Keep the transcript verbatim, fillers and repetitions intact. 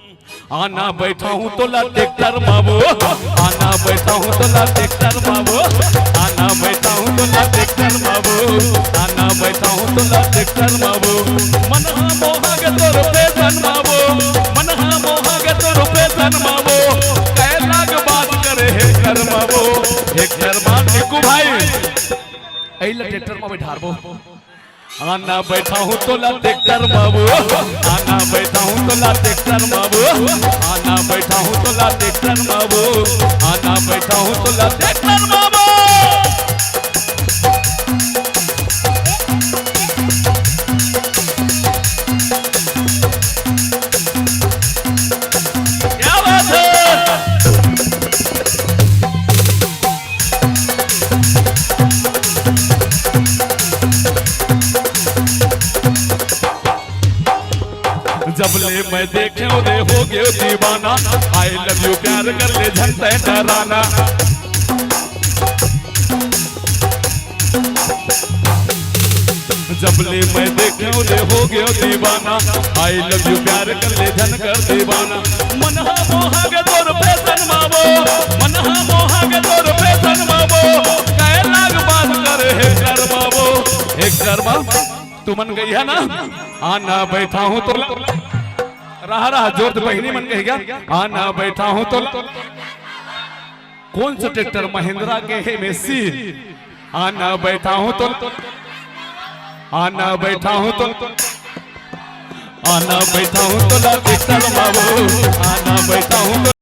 आना बैठाहूँ तोला ट्रैक्टर मा वो, आना बैठाहूँ तोला ट्रैक्टर मा वो, आना बैठाहूँ तोला ट्रैक्टर मा वो, आना बैठाहूँ तोला ट्रैक्टर मा वो। मन हा मोहा गे तोर फैशन मा वो, मन हा मोहा गे तोर फैशन मा वो, कै लाख बात करे हेक्टर मा वो, हेक्टर मा निकू भाई, एला ट्रैक्टर मा बैठारबो। आना बैठाहूँ तोला ट्रैक्टर मा वो, आना बैठाहूँ तोला ट्रैक्टर मा वो, आना बैठाहूँ तोला ट्रैक्टर मा वो, आना बैठाहूँ तोला ट्रैक्टर मा वो। क्या बात है? जब ले मैं देखे रे हो गयो दीवाना, I love you प्यार कर ले झन तै डराना। जब ले मैं देखे रे हो गयो दीवाना, I love you प्यार कर ले झन कर दीवाना। मन हा मोहा गे तोर फैशन मा वो, मन हा मोहा गे तोर फैशन मा वो, कै लाख बात करे हेक्टर मा वो, हेक्टर मा। तुमन गई है ना, आना बैठाहूँ तोला, रहा रहा जोर दे बहिनी मन कही क्या, आना बैठाहूँ तोला। कौन सा ट्रैक्टर? महिंद्रा के है मेसी। आना बैठाहूँ तो, आना बैठाहूँ तो, आना बैठाहूँ तोला ट्रैक्टर मा वो, आना बैठाहूँ तो